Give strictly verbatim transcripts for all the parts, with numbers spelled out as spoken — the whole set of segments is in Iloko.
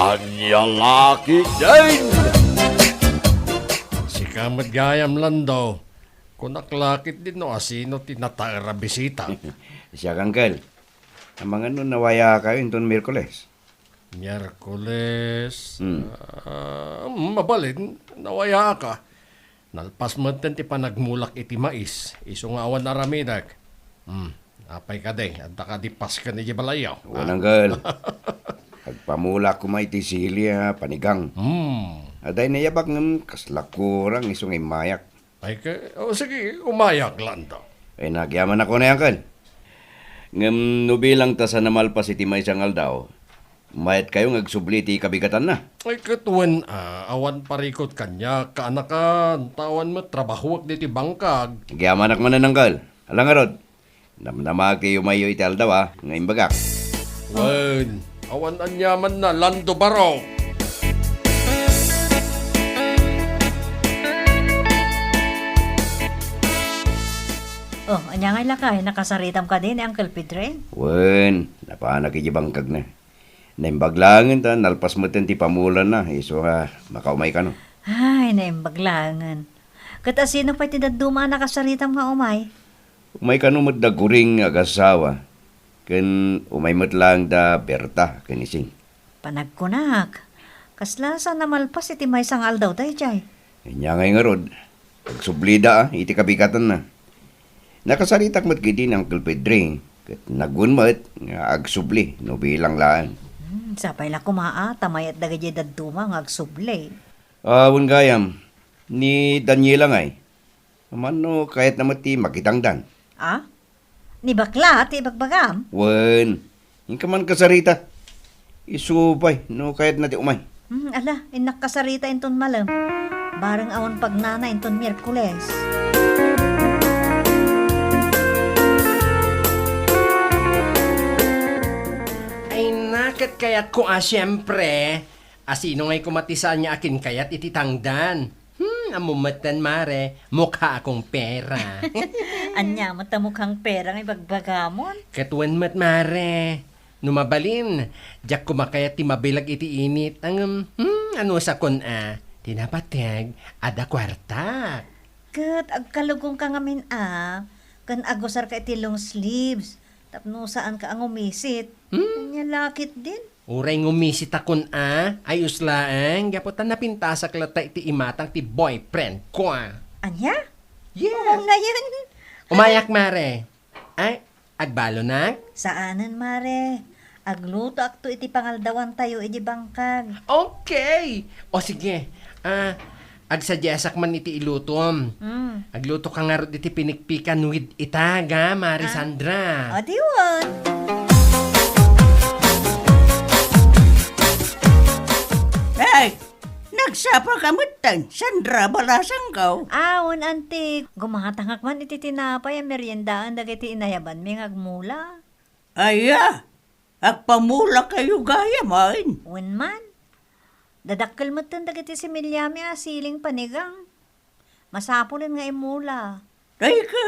Ania la ketdin? Sika met gayam, Lando. Kunak la ketdin no asino ti nataer a bisita. Siak, Uncle. Amangan no nawayakayo inton Miyerkules? Miyerkules? Hmm. Ah, mabalin, nawayaka. Nalpas metten ti panagmulak iti mais, isu nga awan aramidek. Hmm, apay kadi, adda kadi pasken idiay balayyo? Wen, Uncle. Agpamulak koma iti sili a panigang. Hmm. Adda inayabak ngem kasla kurang isu nga immayak. Ay, ka, o sige, umayak, Lando. Ay, nagyaman ako na yan, Uncle. Ngem no bilang ta sa namalpas iti maysa nga aldaw, mayat kayo nga agsubli ti kabigatanna. Ay, ket wen, ah, awan parikut kaniak, kaanakan, ta awan met trabahuak diti bangkag. Agyamanak manen, Uncle. Ala ngarud, namnamaak ti yumayyo iti aldaw, a, nga imbagak. Wen, awan aniamanna, Lando Barok. Oh, ania ngay lakay, nakasaritam kadi ni Uncle Pedring? Wen, napanak iti bangkagna. Naimbag laengen ta nalpas metten ti pamulana, isu a makaumay kano. Ay, naimbag laengen. Ket asino pay ti dadduma a nakasaritam nga umay? Umay kano met da Guring nga agasawa, ken umay met laeng da Berta ken Ising. Panagkunak, kasla sa namalpas iti maysa nga aldaw daydiay? Ania ngay ngarud, agsublida, a, iti kabigatanna. Nakasaritak met ketdi ni Uncle Pedring, ket nagwen met nga agsubli no bilang laeng. Hmm, sapay la koma, a, ta mayat dagiti dadduma nga agsubli. Ah, wen gayam, ni Daniela ngay. Amangan no kayatna met ti makitangdan. Ah? Ni bakla ti ibagbagam? Wen, inka man kasarita. Isu pay no kayatna ti umay. Hmm, ala, innak kasarita inton malem. Bareng awan pagnana inton Miyerkules. Ay, na, ket kayatko a, siempre. Asino ngay koma ti saan nga akinkayat iti tangdan? Hmm, ammo metten, mare, mukha akong pera. Ania met ta mukhang pera nga ibagbagamon? Ket wen met, mare. No mabalin, diak koma kayat ti mabileg iti init. Ngem, hmm, anusakon a, ti napateg, adda kuartak. Ket agkalugongka ngamin a, ken agusarka iti long sleeves, tapno saanka a ngumisit. Hmm? Ania la ketdin? Uray ngumisit akon a, ay uslaeng, gapu ta napintasak latta iti imatang ti boyfriend ko a. Ania? Yes. Oo, ngayon. Umayak, mare. Ay, agbalonak? Saanen, mare. Aglutoakto iti pangaldawantayo idi bangkag. Okay. O sige. Ah, agsadiasak man iti ilutom. Mm. Agluto ka ngarud iti pinikpikan with itag, a, Mare Ah. Sandra. O, di wen. Ay, nagsapa ka metten, Sandra Balasangko? Awan, anti. Gumatangak man iti tinapay a meriendaan dagiti inayabanmi nga agmula. Aya, agpamula kayo gayam, ay? Wen man. Dadakkel metten dagiti similiami a siling panigang. Masapulen nga imula. Ay ka,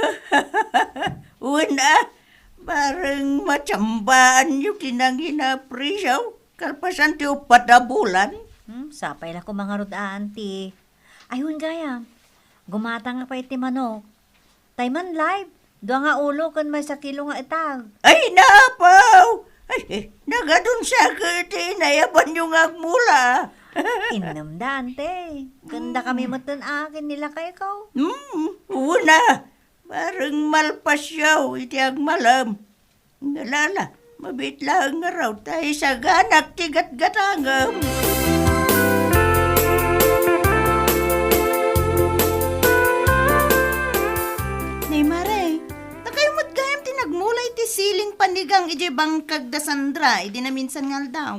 wen a, bareng matsambaanyo ti nangina a presyo, kalpasan ti uppat a bulan. Hmm, sapay la koma ngarud a, anti. Ay, wen gayam, gumatangak pay ti manok. Tay man live, dua nga ulo ken maysa kilo nga itag. Ay, napaw! Ay, eh, nagadun sa iti inayabanyo nga agmula. Innem da, ante. Ken dakami metten a ken ni lakayko. Hmm, una, bareng malpasyo iti agmalem. Ngalala, mabiit laeng ngarud ta isaganak ti gatgatangem. Nay, mare, ta kayo met gayam ti nagmula iti siling panigang idiay bangkag da Sandra idi naminsan nga aldaw.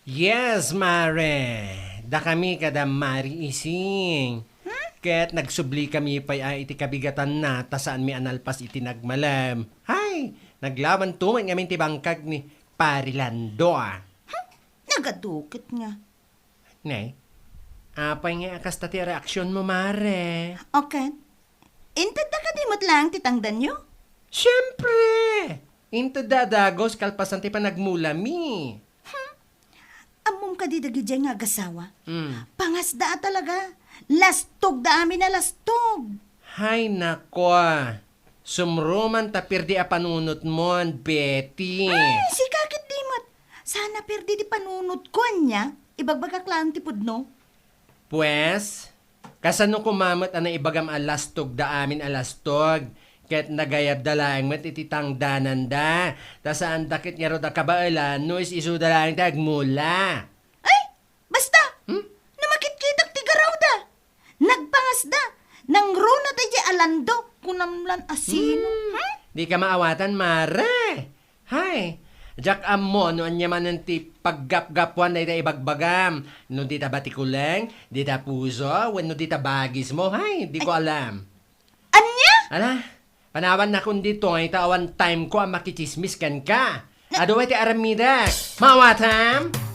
Yes, mare. Dakami kada Mari Ising. Hmm? Ket nagsublikami pay a iti kabigatanna ta saanmi a nalpas iti nagmalem. Hay, naglawanto met ngamin ti bangkag ni Pari Lando a. Hmm? Nagaduket nga. Nay, apay nga a kasta ti reaksionmo, mare? Okay. Intedda kadi met laeng ti tangdanyo? Siempre! Intedda a dagus kalpasan ti panagmulami. Hmm. Ammom kadi dagidiay nga agasawa. Mm. Pangasda a talaga. Lastogda amin a lastog. Hay nako. Sumruman ta perdi a panunotmon, Betty. Ay, sika ket di met. Saan a perdi ti panunotko, ania? Ibagbagak laeng ti pudno. Pues, kasano koma met a naibagam a lastogda amin a lastog, ket nagayabda laeng met iti tangdananda, ta saanda ket ngarud a kabaelan no is-isuda laeng ti agmula. Ay, basta! Hmm? Namakitkitak ti garawda. Nagpangasda. Nangruna daydiay a lando. Kunam lan a sino. Hmm? Hmm? Dika maawatan, mare. Hay, diak ammo no ania manen ti paggapgapuan dayta ibagbagam. No dita batikuleng, dita puso, wenno dita bagismo. Hay, diko alam. Ania? Ala, panawannakon ditoy ta awan timeko a makitsismis kenka. Adu ti aramidek. Maawatam?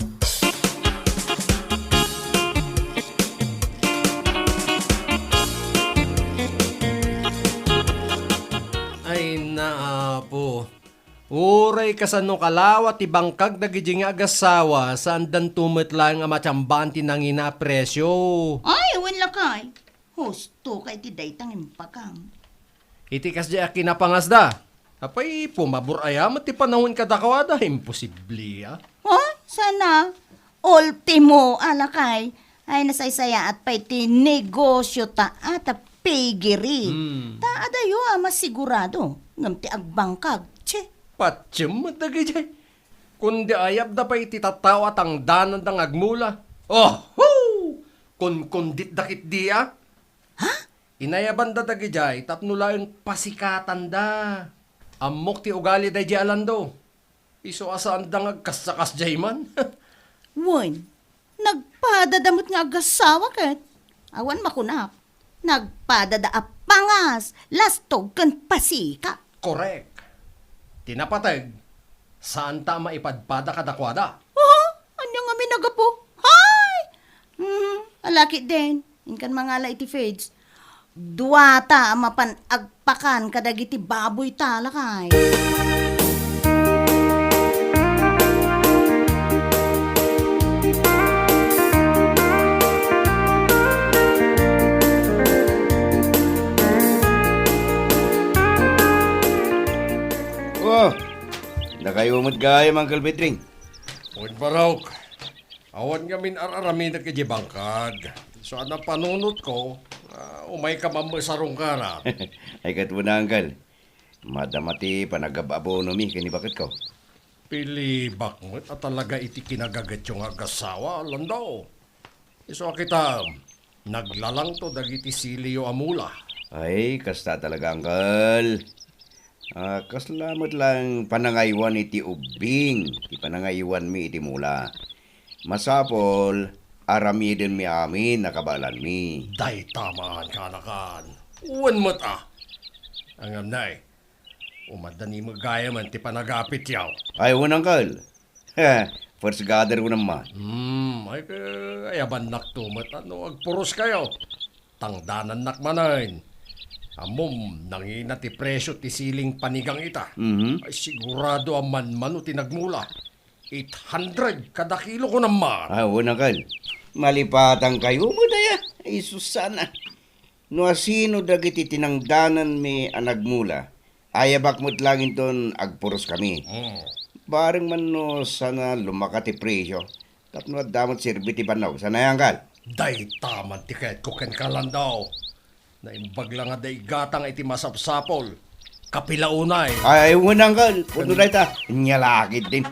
Ay, naapo. Uray kasano kalawa ti bangkag dagidiay nga agasawa, saandanto met laeng a matiambaan ti nangina a presio. Ay, wen lakay. Husto ka iti dayta nga imbagam. Iti kasdiay a kinapangasda. Apay, pumabor aya met ti panawen kadakuada? Imposible, a. Ha? Sana? Ultimo, a lakay. Ay, nasaysayaat pay ti negosio ta, a, ta pigiri. Hmm. Ta adayo a masigurado ngem ti agbangkag. Tse. Patiem met dagidiay. Kundi ayabda pay iti tattao a tangdananda nga agmula. Oho! Kunkunditda ketdi, a. Ha? Inayabanda dagidiay tapno laeng pasikatanda. Ammok ti ugali daydiay a lando. Isu a saanda nga agkasakasdiay man. Wen, nagpadada met nga agasawa ket. Awan makunak. Nagpadada a pangas, lastog ken pasika. Korek. Ti napateg, saanta a maipadpada kadakuada. Aha? Ania ngamin a gapu? Hay! Hmm, ala ketdin. Inkan mangala iti feeds. Duata a mapan agpakan kadagiti baboyta, lakay. Oh, dakayo met gayam, Uncle Petring. Wen, Barok. Awan ngamin ar-aramidek idiay bangkag. Saan a panunotko, a, umayka man met sarungkaran. Ay, ket wen, Uncle. Madama ti panagab-abonomi ken ni baketko. Pilibak met a talaga iti kinagagetyo nga agasawa, Lando. Isu a kitam, naglalangto dagiti siliyo a mula. Ay, kasta talaga, Uncle. A, kasla met laeng panangaywan iti ubbing ti panangaywanmi iti mula. Masapul, aramidenmi amin a kabaelanmi. Dayta man, kaanakan. Wen met a. Ngem nay, umadda ni met gayamen ti panagapityo. Ay, wen, Uncle. First gather ko naman. Hmm, ay, ka-, ayabannakto met a no agpuroskayo. Tangdanannak manen. Ammom, nangina ti presio ti siling panigang ita. Mhm. Ay, sigurado a manmano ti nagmula. Eight hundred kada kilo ko naman. A, wen, Uncle. Malipatankayo met aya. Ay, sus sana. No asino dagiti tinangdananmi a nagmula, ayabak met laeng inton agpuroskami. Mm. Bareng man no saan a lumaka ti presio, tapno adda met serbi ti bannog. Saan aya, Uncle? Dayta man ti kayatko kenka, Lando. Naimbag la nga adda igatang iti masapsapul. Kapila unay? Ay, wen, Uncle. Pudno dayta. Ania la ketdin.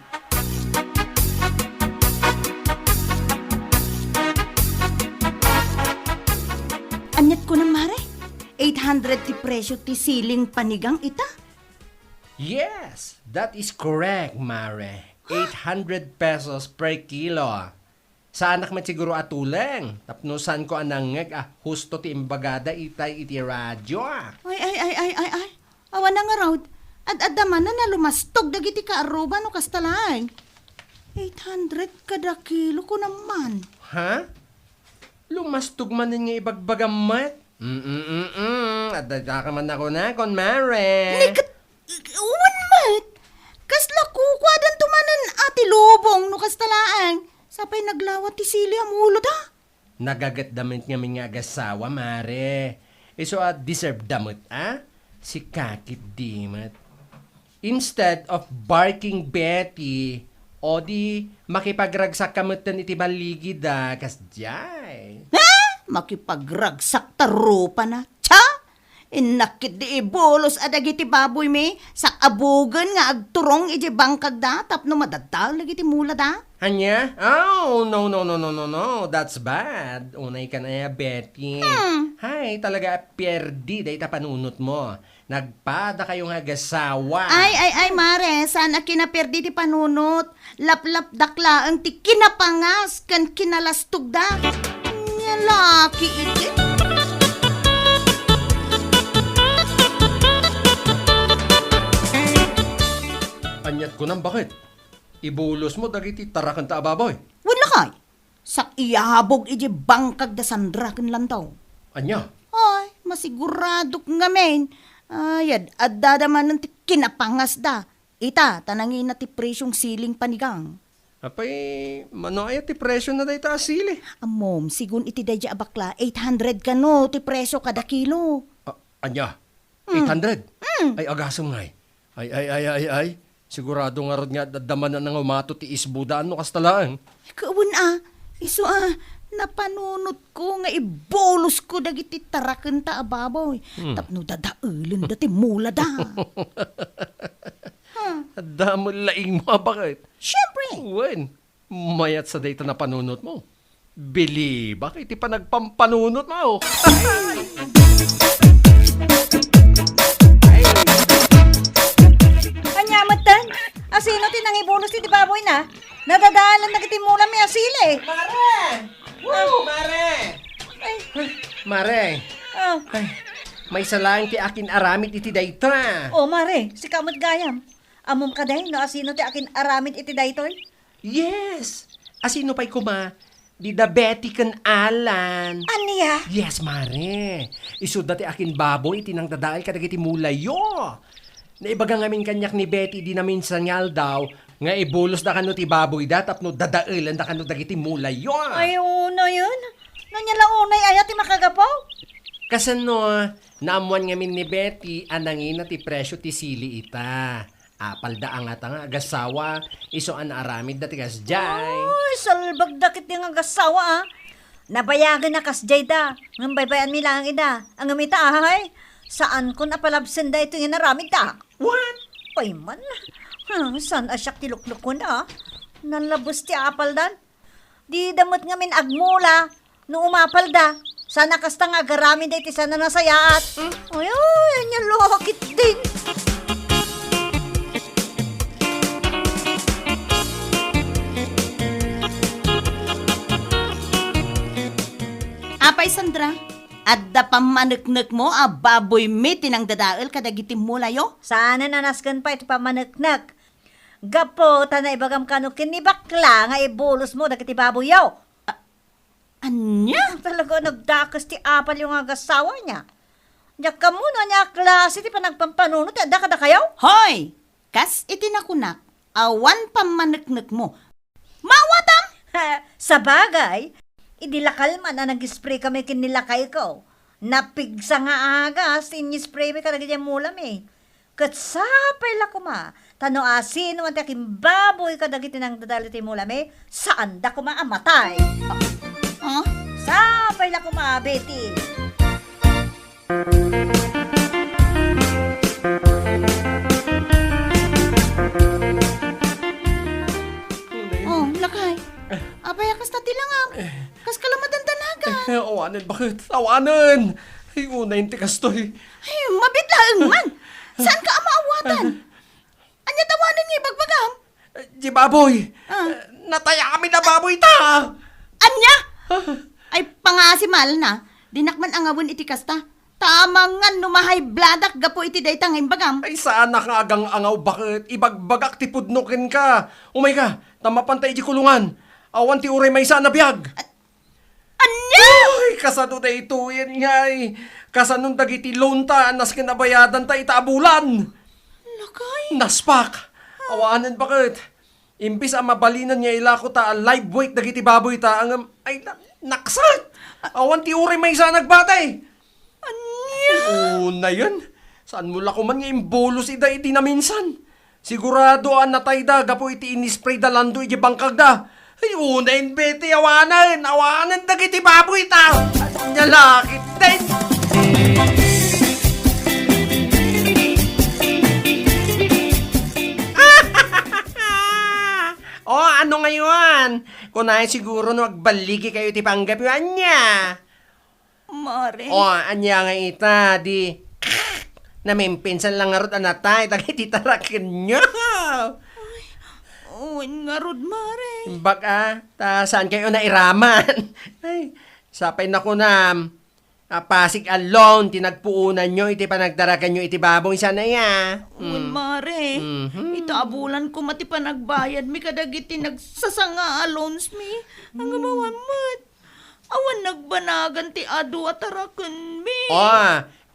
Aniat kunam, mare? Eight hundred ti presio ti siling panigang ita? Yes, that is correct, mare. Eight hundred pesos per kilo. Saanak met siguro a tuleng, tapno saanko a nangngeg a husto ti imbagada itay iti radyo, a. Ay, ay, ay, ay, ay, ay. Awan a ngarud. Ad-adda manen a lumastog dagiti kaarruba no kasta laeng. Eight hundred kada kilo, kunam man. Ha? Lumastog manen nga ibagbagam met? Mm-mm-mm. Adda ka man a kunakon, mare. Ni ket, wen met. Kasla kukuadanto manen a ti lubong no kasta laeng. Apay naglawa ti sili a mula da? Nagagetda met ngamin nga agasawa, mare. Isu a deserve da met, a? Sika ketdi met. Instead of barking Betty, o di makipagragsakka metten iti balligida, kasdiay. Ha? Makipagragsakta rupana? Cha! Innak ketdi ibulos a dagiti baboymi, sak-abugen nga agturong iti bangkagda tapno madadael dagiti mulada. Ania? Oh, no, no, no, no, no, no. That's bad. Unay ka na, Betty. Hmm. Hay, talaga a perdi dayta panunot mo. Nagpada kayo nga agasawa. Ay, ay, ay, mare, saan a kinaperdi ti panunot? Laplapdak laeng ti kinapangas ken kinalastogda. Nia laki iti. Aniat kunam, baket? Ibulos mo dagiti tarakenta a baboy? Wen lakay, sak-iabog iti bangkag da Sandra ken Lantaw. Ania? Ay, masiguradok ngamin. Ay, ad-, addada manen ti kinapangasda. Ita, ta nangina ti presyong siling panigang. Apay, mano aya ti presyo na dayta a sili? Ammom, sigun iti daydi a bakla, eight hundred kano ti presyo kada kilo. A-, ania? Mm. Eight hundred? Mm. Ay, agasem ngay. Ay, ay, ay, ay, ay. Sigurado ngarud nga adda manen nga umato ti isbuda no kasta laeng. Kawen a, isu a, napanunotko nga ibolosko dagiti tarakenta a baboy. Hmm. Tapno dadaelenda ti mulada. Hmm. Adda met laingmo a baket. Siempre. Wen, mayat sa dayta napanunotmo. Bilibak iti panagpampanunotmo. Ania metten? Asino ti nangibulos iti baboyna? Nadadalan dagiti mulami a sili. Mare! Woo, mare! Ay. Mare. Ah. Ay, maysa laeng ti akin-aramid iti dayta. Oh, mare, sika met gayam. Ammom kadi no asino ti akin-aramid iti daytoy? Yes! Asino pay koma, dida Betty ken Alan. Ania? Yes, mare. Isuda ti akin baboy iti nangdadael kadagiti mulayo. Naibaga ngamin kaniak ni Betty idi naminsan nga aldaw nga ibulosda kano ti baboyda tapno dadaelenda kano dagiti mulayo. Ay, unayen. Ania la unay aya ti makagapu? Kasano, naammuan ngamin ni Betty a nangina ti presyo ti sili ita. Apalda a ngata nga agasawa, isu a naaramidda ti kasdiay. Ay, salbagda ketdi nga agasawa, a. Nabayagen a kasdiayda, ngem baybay-anmi laeng ida. Ngem ita, ahay, saankon a palabsen daytoy nga inaramidda. What? Ay man, hmm, saan a siak ti luklukuenda, a. Nalabes ti apaldan. Dida met ngamin agmula no umapalda. Saan a kasta nga agaramid daytoy saan a nasayaat. Hmm? Ay, ay, ania la ketdin. Apay, Sandra, adda pammaneknekmo a baboymi ti nangdadael kadagiti mulayo? Saanen a nasken pay ti pammaneknek. Gapu ta naibagam kano ken ni bakla nga ibulosmo dagiti baboyyo. A-, ania? Talaga nagdakes ti apalyo nga agasawa nia. Diak ammo no ania a klase ti panagpampanunot ti adda kadakayo? Hoy! Kas iti nakunak, awan pammaneknekmo. Maawatam! Sabagay, idi lakal man a nag-spray kami ken ni lakayko, napigsa nga agas ti in-spray mi kadagiti mulami. Ket sapay la koma, ta no asino man ti akimbaboy kadagiti nangdadael iti mulami, saanda koma a matay. Ah? Sapay la koma, Betty. Oh, lakay. Apay a kasta ti langam? Kaska la madandanagan. Eh, awanen, baket? Awanen! Ay, unayen ti kastoy. Ay, mabiit laeng man. Saanka a maawatan? Ania ti awanen nga ibagbagam? Eh, di baboy. Ah. Eh, natay amin a baboy ta. Ania? Ah. Ay, pangasimalna. Dinak man angawen iti kasta. Ta amangan no ma-high bloodak gapu iti dayta nga imbagam. Ay, saanak nga agang-angaw, baket? Ibagbagak ti pudno kenka. Umayka, ta mapanta iti kulungan. Awan ti uray maysa a nabiag. Ania? Ay, kasano daytoyen ngay? Kasanon dagiti loan ta a nasken a bayadanta ita a bulan? Lakay. Naspak. Awanen, baket? Imbes a mabalinen nga ilako ta a live weight dagiti baboy ta, ngem, ay, na-, naksat! Awan ti uray maysa a nagbatay! Ania? Unayen, saanmo la koman nga imbulos ida iti naminsan? Sigurado a natayda gapu iti in-spray da Lando iti bangkagda. Ay, unayen, Betty, awanen, awanen dagiti baboy ta. Ania la ketdin? O, ano ngayon? Kunay siguro no agballigi kayo ti panggapyo, ania? Mare. O, ania nga ita, di namimpinsan lang ngarud a natay dagiti tarakenyo. Wen ngarud, Mare. Baka, ta saan kayo nairaman? Ay, sapay nakunam. A, Pasig alone ti nagpuonanyo iti panagtarakenyo iti baboy, saan aya? Wen, Mm. Mare. Mhm. Ita a bulan koma ti panagbayadmi kadagiti nagsasanga a loansmi. Ang Mm. amawan met. Awan nagbanagan ti adu a tarakenmi. O,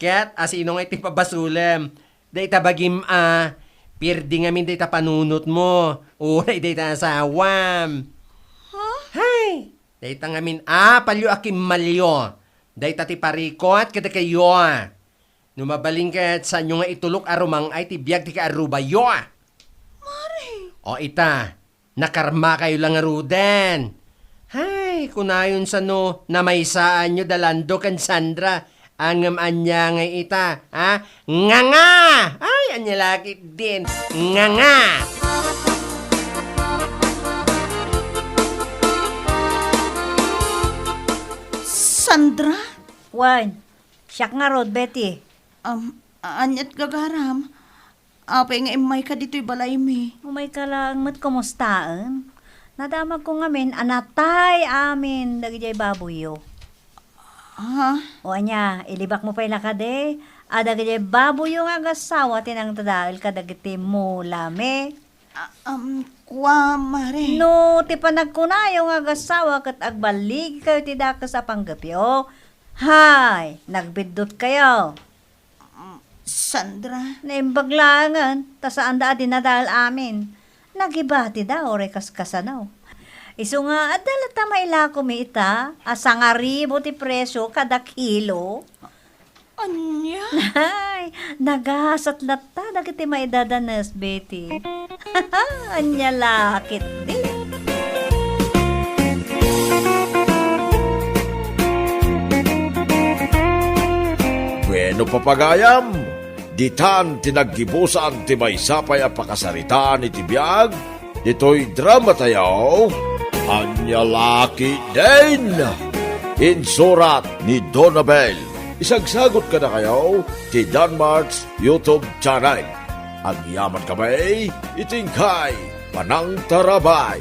ket asino nga iti pabasolem? Dayta bagim a, pirdi ngamin dayta panunotmo. Uray dayta asawam. Ha? Hay! Dayta ngamin a, palio a kimmalio. Dayta ti parikot kadakayo. No mabalin ket, saanyo nga itulok a rumang-ay ti biag ti kaarubayo. Mare! O ita, nakarmakayo la ngaruden. Hay, kunayon sano, namaysaanyo da Lando ken Sandra. Ngem ania nga ita, ha? Nganga! Ay, ania la ketdin. Nganga! Sandra? Wen, siak ngarud, Betty. Um, aniat gagaram? Apay nga immayka ditoy balaymi? Umayka laeng met kumustaen? Nadamagko ngamin a natay amin dagidiay baboyyo. Ha? O ania, ilibakmo pay la kadi a dagidiay baboyyo nga agassawa ti nangdadael kadagiti mulami? Ah, um, kua, Mare. No ti panagkunayo nga agassawa ket agballigikayo ti dakes a panggepyo, hay, nagbiddutkayo. Mm, Sandra? Naimbag laengen, ta saanda a dinadael amin. Nagibatida uray kaskasano. Isu nga, adda latta mailakomi ita a sangaribu ti presio kada kilo. Ania? Ay, nagasat latta dagiti maidadanes, Betty. Ania la ketdi? Bueno, papagayam, ditan ti naggibusan ti maysa pay a pakasaritaan iti biag ditoy dramatayo, Ania la ketdin? Insurat ni Donabel. Isagsagut kadakayo ti Danmart's YouTube channel. Agyaman kami iti inkay panangtarabay.